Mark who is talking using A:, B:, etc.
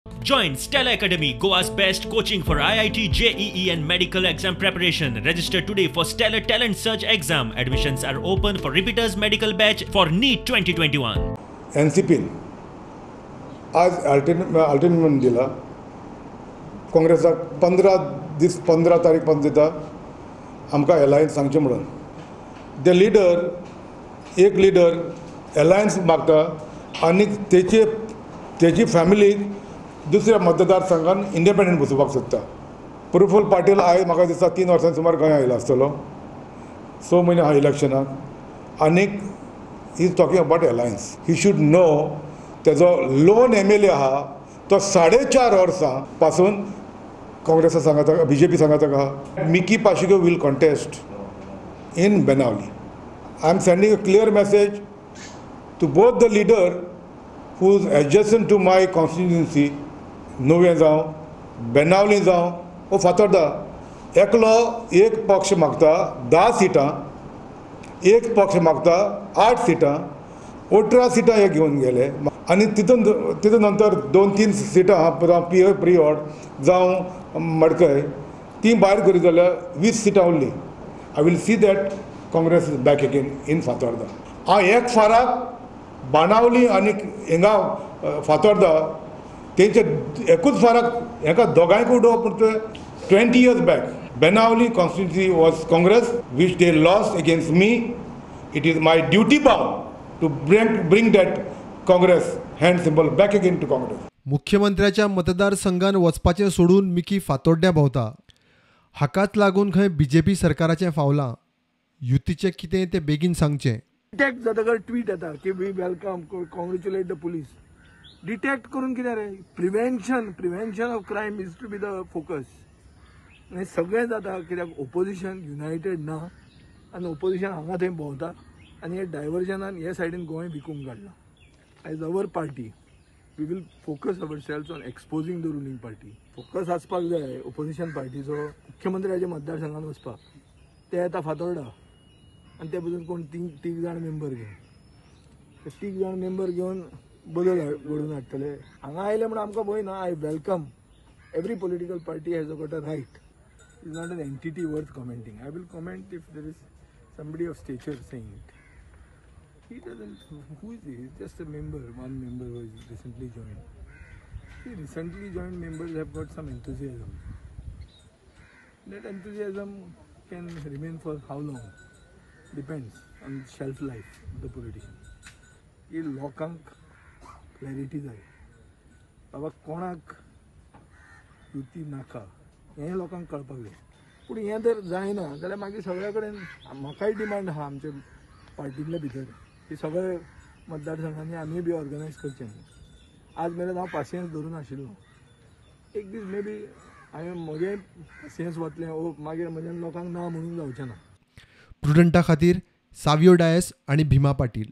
A: Join Stella Academy, Goa's best coaching for IIT, JEE and medical exam preparation. Register today for Stellar Talent Search exam. Admissions are open for repeaters medical batch for NEET 2021.
B: N C पीन आज ultimatum दिला काँग्रेसाक 15 दीस 15 तारीख पर्यंत दिता आमकां alliance सांगचें म्हणून. The leader एक लिडर एलायन्स मागता आनी तेची फॅमिलीक दुसऱ्या मतदारसंघान इंडिपेंडंट बसोवपाक सोदता. प्रफुल्ल पाटील आयज म्हाका दिसता 3 वर्सां सुमार गोंया आयला आसतलो, 6 म्हयने आहा इलेक्शनाक, आनीक he is talking about alliance. He should know तेजो लोन एम एल ए आहा तो 4.5 वर्सां पासून काँग्रेसा सांगाता, बी जे पी सांगाता आहा. Mickey Pacheco will contest in Benaulim. I am sending a clear message to both the leader who is adjacent to my constituency, Nuvem जावं बेनावली जावं वो फातोर्डा, एकलो एक पक्ष मागता 10 सिटां, एक पक्ष मागता 8 सिटां, 18 सिटां हे घेवन गेले आनी तितून तितून नंतर 2-3 सिटां पी प्रियोड जावं मडकय ती भायर करीत जाल्यार 20 सिटां उरलीं. I will see that Congress is back again in Fatorda. हांव एक फाराक बाणावली आनी हिंगा फातोर्डा तेंचे एकूच फरक हेका दोगांयक उडोवप म्हणटा. 20 years back Benaulim constituency was Congress which they lost against me. It is my duty bound to bring that Congress hand symbol back again to Congress.
C: मुख्यमंत्र्याच्या मतदारसंघान वचपाचें सोडून मिकी फातोड्ड्या भोंवता. हाकाच लागून खंय बीजेपी सरकाराचें फावलां. युतीचें कितें तें बेगीन सांगचें.
D: डिटेक्ट जातकर ट्वीट येता की we welcome, congratulate the police. Detect करून कितें रे, prevention of crime is to be the focus. आनी सगळें जाता कित्याक ओपोजिशन युनायटेड ना आनी ओपोजिशन हांगा थंय भोंवता आनी हे डायवर्जनान हे सायडीन गोंय विकूंक काडलां. As our party we will focus our selves on exposing the ruling party. Focus आसपाक जाय ओपोजिशन पार्टीचो मुख्यमंत्र्याच्या मतदारसंघान वचपाक. ते येता फातोर्डा आनी ते पसून कोण तीग जाण मेंबर घेवन, ते 3 जाण मेंबर घेवन बदल घडोवन हाडटले. हांगा आयले म्हूण आमकां भंय ना. I welcome every political party has a got a right. Is not an entity worth commenting. I will comment if there is somebody of stature saying it. He doesn't, who is he? He's just a member, one member who is recently joined. See, recently joined members have got some enthusiasm. That enthusiasm can remain for how long? Depends on shelf life of the politician. की लोकांक clarity जाय, बाबा कोणाक युती नाका हें लोकांक कळपाक जाय. पूण हें जर जायना जाल्यार मागीर सगळ्या कडेन म्हाकाय डिमांड आहा आमचे पार्टींतल्या भितर की सगळे मतदारसंघांनी आमी बी ऑर्गनायज करचें. आज मेरेन हांव पासियेंस धरून आशिल्लो. एक दीस मे बी हांवें म्हजें पासियेंस वतलें ओ मागीर म्हज्यान लोकांक ना म्हणून जावचें ना.
C: प्रुडंटा खातीर सावियो डायस आनी भीमा पाटील.